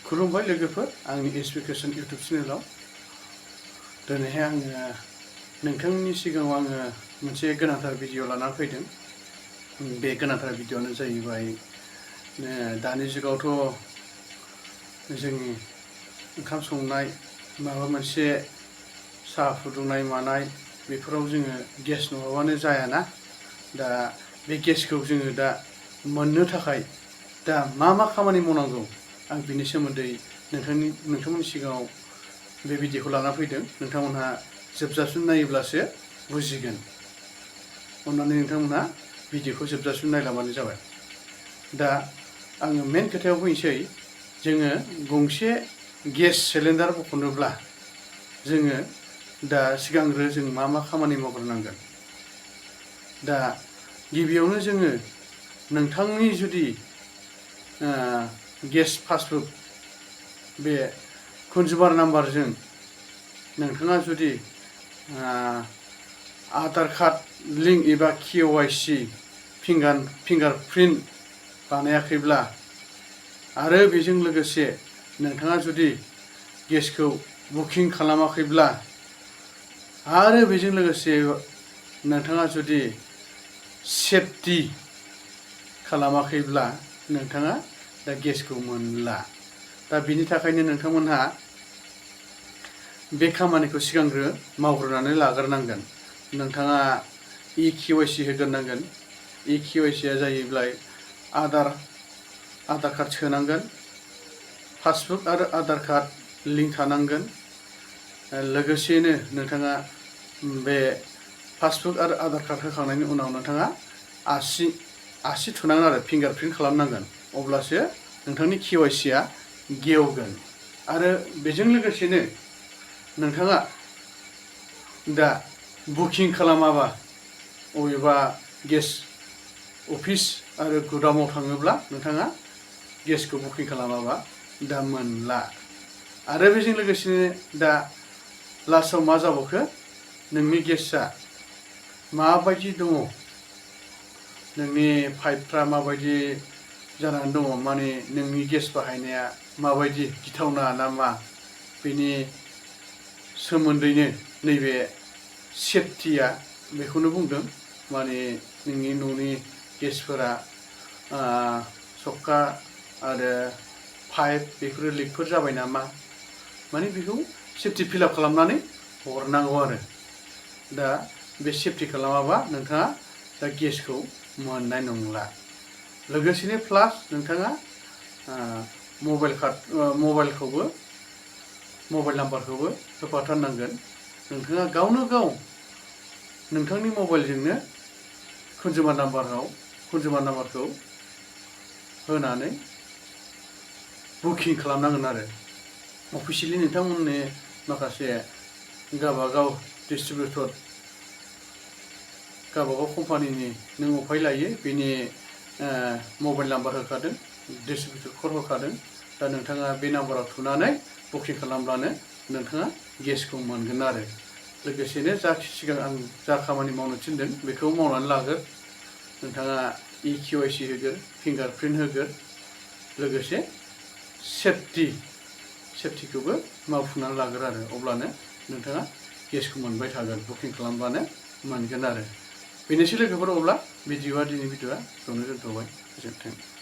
खुलुमबाय लोगोफोर आंनि एसपिकेसन इउटुब चेनेलाव दिनैहाय आङो नोंथांनि सिगाङाव आङो मोनसे गोनांथार भिडिअ लानानै फैदों। बे गोनांथार भिडिअआनो जाहैबाय दानि जुगावथ' जोंनि ओंखाम संनाय माबा मोनसे साहा फुदुंनाय मानाय बेफोराव जोङो गेस नङाबानो जायाना। दा बे गेसखौ जोङो दा मोननो थाखाय दा मा खामानि मावनांगौ आं बिनि सोमोन्दै नोंथांमोननि सिगाङाव बे भिडिअखौ लाना फैदों। नोंथांमोनहा जोबजासिम नायोब्लासो बुजिगोन। अन्नानै नोंथांमोनहा भिडिअखौ जोबजासिम नायलांबानो जाबाय। दा आङो मेन खोथायाव फैनोसै। जोङो गंसे गेस सिलिन्डार बख'नोब्ला जोङो दा सिगांग्रो जों मा खामानि मावग्रोनांगोन। दा गिबियावनो जोङो नोंथांनि जुदि गेस पासबुक बे कन्जुमार नाम्बारजों नोंथाङा जुदि आधार कार्ड लिंक एबा KYC फिंगारप्रिन्ट बानायाखैब्ला आरो बेजों लोगोसे नोंथाङा जुदि गेसखौ बुकिं खालामाखैब्ला आरो बेजों लोगोसे नोंथाङा जुदि सेफटि खालामाखैब्ला नोंथाङा दा गेसखौ मोनला। दा बिनि थाखायनो नोंथांमोनहा बे खामानिखौ सिगांग्रो मावग्रोनानै लाग्रोनांगोन। नोंथाङा KYC होग्रोनांगोन। KYC आ जाहैबाय आधार कार्ड सोनांगोन, पासबुक आरो आधार कार्ड लिंक थानांगोन। लोगोसेनो नोंथाङा बे पासबुक आरो आधार कार्ड होखांनायनि उनाव नोंथाङा आसि थुनांगोन आरो फिंगारप्रिन्ट खालामनांगोन। अब्लासो नोंथांनि KYC आ गेवगोन। आरो बेजों लोगोसेनो नोंथाङा दा बुकिं खालामाबा अबेबा गेस अफिस आरो गुदामाव थाङोब्ला नोंथाङा गेसखौ बुकिं खालामाबा दा मोनला। आरो बेजों लोगोसेनो दा लास्टआव मा जाबावखो, नोंनि गेसआ माबायदि दङ, नोंनि पाइपफ्रा माबायदि जानानै दङ, माने नोंनि गेस बाहायनाया माबायदि गिथावना ना मा, बेनि सोमोन्दैनो नैबे सेफटिया बेखौनो बुंदों। माने नोंनि न'नि गेसफोरा सखा आरो पाइप बेफोरो लिकफोर जाबाय नामा, माने बेखौ सेफटि फिलआप खालामनानै हरनांगौ आरो। दा बे सेफटि खालामाबा नोंथाङा दा गेसखौ मोननाय नंला। लोगोसेनो प्लास नोंथाङा मबाइल नाम्बारखौबो होफाथारनांगोन। नोंथाङा गावनो गाव नोंथांनि मबाइलजोंनो कन्जुमार नाम्बारखौ होनानै बुकिं खालामनांगोन आरो। अफिसियेलि नोंथांमोननि माखासे गावबागाव डिस्ट्रिबिउटर गावबागाव कम्पानिनि नों अफाय लायो बेनि मबाइल नाम्बार होखादों, डिस्ट्रिबिउटर कड होखादों। दा नोंथाङा बे नाम्बाराव थुनानै बुकिं खालामब्लानो नोंथाङा गेसखौ मोनगोन आरो। लोगोसेनो सिगां आं जा खामानि मावनो थिनदों बेखौ मावनानै लागोर। नोंथाङा KYC होगोर, फिंगारप्रिन्ट होगोर, लोगोसे सेफटिखौबो मावफुंनानै लागोर आरो। अब्लानो नोंथाङा गेसखौ मोनबाय थागोन, बुकिं खालामब्लानो मोनगोन आरो। बेनोसै लोगोफोर, अब्ला दिनैनि भिडिअआ बेयावनो दोनथ'बाय। गोजोन्थों।